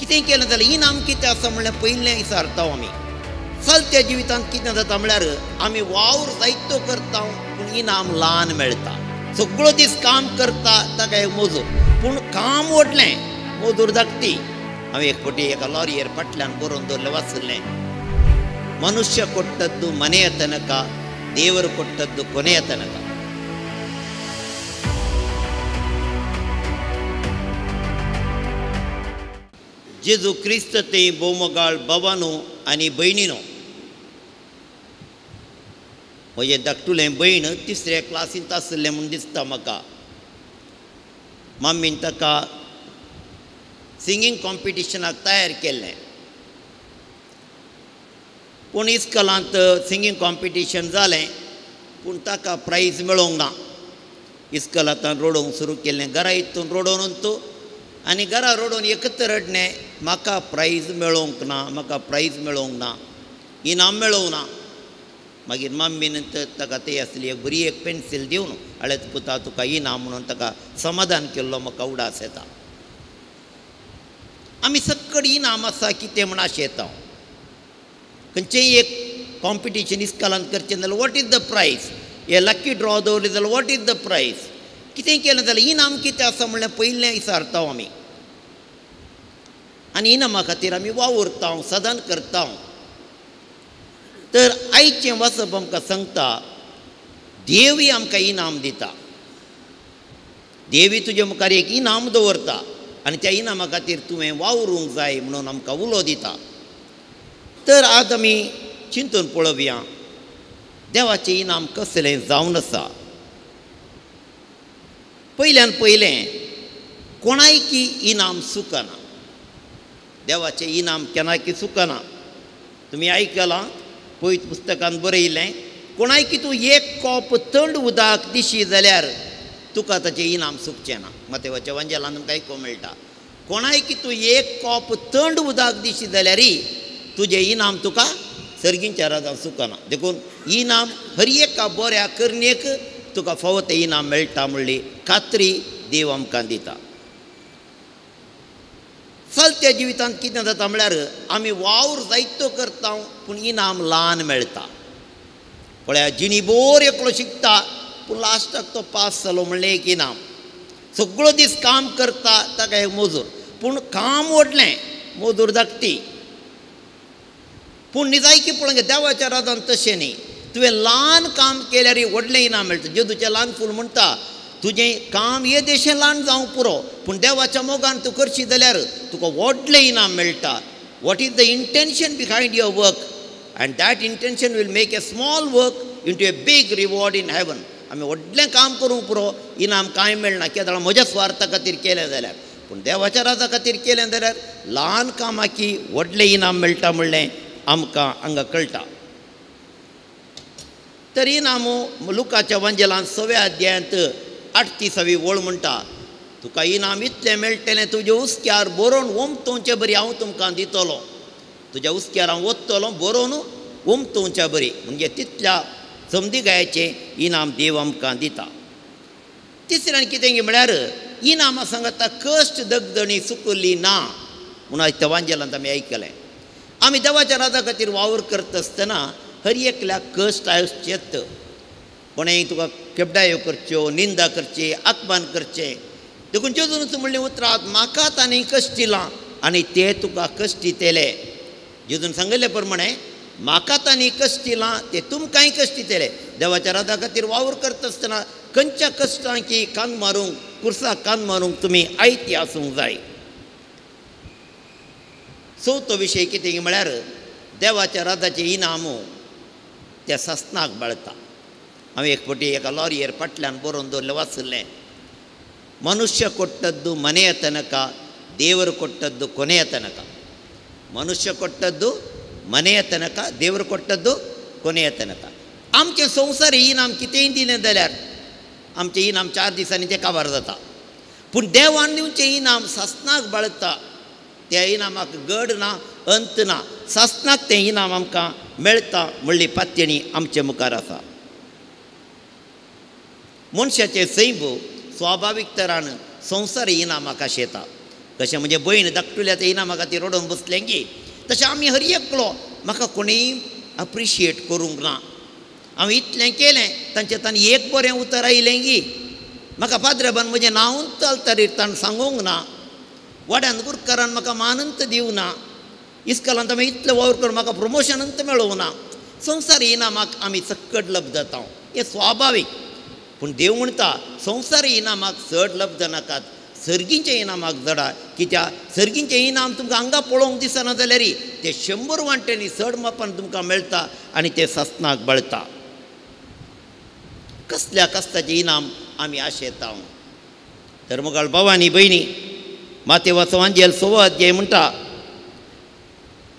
कितें केलें जाल्यार इनाम कितें आसा म्हणल्यार पयलें विचारता आमी. चलत्या जिवितांत कितें जाता म्हणल्यार आमी वावर जायतो करता पूण इनाम ल्हान मेळटा. सगळो दीस काम करता ताका एक मजूर, पूण काम व्हडलें, मजूर धाकटी. हांवें एक फावटी एका लॉरियर फाटल्यान बरोवन दवरलें, वाचलें, ಮನುಷ್ಯ ಕೊಟ್ಟದ್ದು ಮನೆಯ ತನಕ, ದೇವರು ಕೊಟ್ಟದ್ದು ಕೊನೆಯ ತನಕ. जेजू क्रिस्त ते भोवमोगाळ बाबानो आनी भयणीनो, म्हजें धाकटुलें भयण तिसऱ्या क्लासींत आसलें म्हूण दिसता म्हाका. मम्मीन ताका सिंगींग कॉम्पिटिशनाक तयार केल्लें, पूण इस्कॉलांत सिंगींग कॉम्पिटिशन जालें पूण ताका प्रायज मेळोंक ना. इस्कॉलांत रडोवंक सुरू केलें, घरा हितून रडोवन तूं आनी घरा रडोवन एकच रडणें, म्हाका प्रायज मेळोंक ना, म्हाका प्रायज मेळोंक ना, इनाम मेळोंक ना. मागीर मम्मीन ताका ती आसली एक बरी एक पेन्सील दिवन हळेच पुता तुका इनाम म्हणून ताका समाधान केल्लो म्हाका उडास येता. आमी सकड इनाम आसा कितें म्हूण आशेता. खंयचेंय एक कॉम्पिटिशन इस्कॉलांत करचें जाल्यार what is the प्रायज, हे लकी ड्रॉ दवरलें जाल्यार what is the प्रायज, कितें केलें जाल्यार इनाम कितें आसा म्हणल्यार पयलें विचारता आमी. आनी इनामा खातीर आमी वावुरता, सदांच करता. तर आयचें वाचप आमकां सांगता, देवी आमकां इनाम दिता, देवी तुजे मुखार एक इनाम दवरता आनी त्या इनामा खातीर तुवें वावरूंक जाय म्हणून आमकां उलो दिता. तर आज आमी चिंतून पळोवया देवाचें इनाम कसलें जावन आसा. पयल्यान पयलें, कोणायकी इनाम चुकना, देवाचें इनाम केन्नाकी चुकना. तुमी आयकलां, पवित्र पुस्तकान बरयलें, कोणायकी तूं एक कॉप थंड उदक दिशी जाल्यार तुका ताचें इनाम चुकचें ना. मातेवाच्या वांजेलान तुमकां आयकूंक मेळटा, कोणायकी तूं एक कॉप थंड उदक दिशी जाल्यारय तुजें इनाम तुका सर्गींच्या राजान चुकना. देखून इनाम हर एका बऱ्या करणेक तुका फावो तें इनाम मेळटा म्हणली खात्री देव आमकां दिता. चलत्या जिवितांत कितें जाता म्हणल्यार आमी वावर जायतो करता पूण इनाम ल्हान मेळटा. पळया, जिणी बोर एकलो शिकता पूण लास्टाक तो पास जालो म्हणलें एक इनाम. सगळो दीस काम करता ताका एक मजूर, पूण काम व्हडलें, मजूर धाकटी. पूण निजायकी पळोवंक देवाच्या राजान तशें न्ही, तुवें ल्हान काम केल्यार व्हडलें इनाम मेळटा. जेजूचें ल्हान फूल म्हणटा, तुजें काम येदेशें ल्हान जावंक पुरो, पूण देवाच्या मोगान तूं करशी जाल्यार तुका व्हडलें इनाम मेळटा. What is the intention behind your work and that intention will make a small work into a big reward in heaven. आमी व्हडलें काम करूंक पुरो, इनाम कांय मेळना, कित्याक जाणां म्हज्या स्वार्था खातीर केलें जाल्यार, पूण देवाच्या राजा खातीर केलें जाल्यार ल्हान कामाकी व्हडलें इनाम मेळटा म्हणलें आमकां हांगा कळटा. तर इनाम लुकाच्या वांजेलान 6व्या अध्यायांत 38वी ओळ म्हणटा, तुका इनाम इतलें मेळटलें तुज्या हुस्क्यार बरोवन ओमतोवचे बरी हांव तुमकां दितलो, तुज्या हुस्क्यार हांव वतलो बरोवन ओमतोवच्या बरी, म्हणजे तितल्या समजिकायेचें इनाम देव आमकां दिता. तिसऱ्यान कितें म्हळ्यार इनामां सांगता कश्ट दगदणी चुकली ना म्हणून आयच्या वांजेलांत आमी आयकलें. आमी देवाच्या राजा खातीर वावर करता आसतना हर एकल्याक कश्ट आसचेच. कोणेंय तुका केबडायो करच्यो, निंदा करची, अपमान करचें. देखून जेजून म्हणलें उतरां, म्हाका तांणी कश्ट दिलां आनी ते तुका कश्ट दितले. जेजून सांगिल्ले प्रमाणे म्हाका तांणी कश्ट दिलां ते तुमकांय कश्ट दितले. देवाच्या राजा खातीर वावर करता आसतना खंयच्या कश्टांकी कान मारूंक, कुर्साक कान मारूंक तुमी आयती आसूंक जाय. चवथो विशय कितें म्हळ्यार देवाच्या राजाचें इनाम त्या सासनाक बाळता. हांवें एक फावटी एका लॉरियर फाटल्यान बरोवन दवरलें, वाचलें, ಮನುಷ್ಯ ಕೊಟ್ಟದ್ದು ಮನೆಯ ತನಕ, ದೇವರು ಕೊಟ್ಟದ್ದು ಕೊನೆಯ ತನಕ. ಮನುಷ್ಯ ಕೊಟ್ಟದ್ದು ಮನೆಯ ತನಕ, ದೇವರು ಕೊಟ್ಟದ್ದು ಕೊನೆಯ तनक. आमचें संवसार इनाम कितेंय दिलें जाल्यार आमचें इनाम 4 दिसांनी तें काबार जाता, पूण देवान दिवचें इनाम सासनाक बाळता. त्या इनामाक गड ना, अंत ना, सासनाक तें इनाम आमकां मेळटा म्हणली पात्यणी आमचे मुखार आसा. मनशाचें सैम स्वाभावीक तरान संवसार इनामाक आशेता. कशें म्हणजे भयण धाकटुल्या त्या इनामा खातीर रडोवन बसलें की तशें आमी हर एकलो म्हाका कोणीय अप्रिशिएट करूंक ना. हांवें इतलें केलें तांचे तांणी एक बरें उतर आयलें की म्हाका पाद्रेबान म्हजें नांवूच चलता ताणें सांगूंक ना, वाड्यान गुरकारान म्हाका मानंत दिवं ना, इस्कॉलांत हांवें इतलें वावर करून म्हाका प्रमोशनंत मेळोवं ना. संवसारी इनामाक आमी सक्कड लब्धता, हें स्वाभावीक. पूण देव म्हणटा संवसारी इनामाक चड लब्ध नाकात, सर्गींच्या इनामाक जडा. कित्याक सर्गींचें इनाम तुमकां हांगा पळोवंक दिसना जाल्यार ते 100 वांट्यांनी चड मापान तुमकां मेळटा आनी ते सासणाक बळटा. कसल्या कसल्याचें इनाम आमी आशेता. तर मुखार भावानी भयणी मातेवाचो वांजेल 6 अध्याय म्हणटा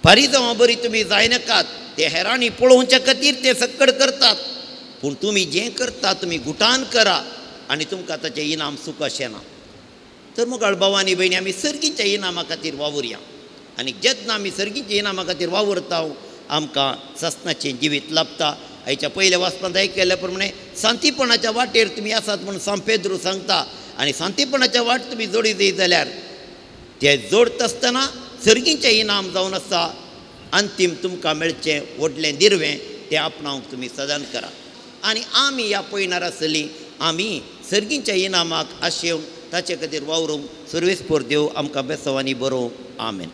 फारीजांवां बरी तुमी जायनाकात, ते हेरांनी पळोवच्या खातीर ते सक्कड करतात, पूण तुमी जें करता तुमी गुटान करा आनी तुमकां ताचें इनाम सूख अशें ना. तर मुखार भावानी भयणी आमी सर्गीच्या इनामा खातीर वावुरया आनी जेन्ना आमी सर्गीच्या इनामा खातीर वावुरता आमकां सासणाचें जिवीत लाभता. आयच्या पयल्या वाचपांत आयकल्ल्या प्रमाणे शांतीपणाच्या वाटेर तुमी आसात म्हूण सांत पेद्रू सांगता आनी शांतीपणाच्या वाट तुमी जोडी दित जाल्यार ते जोडटा आसतना सर्गीचें इनाम जावन आसा. अंतीम तुमकां मेळचें व्हडलें दिरवें तें आपणावंक तुमी सदांच करा. आनी आमी ह्या पयणार आसली आमी सर्गीच्या इनामाक आशेवन ताचे खातीर वावरूंक सर्वेस्पोर देव आमकां बेसवांनी बरोवं. आमेन.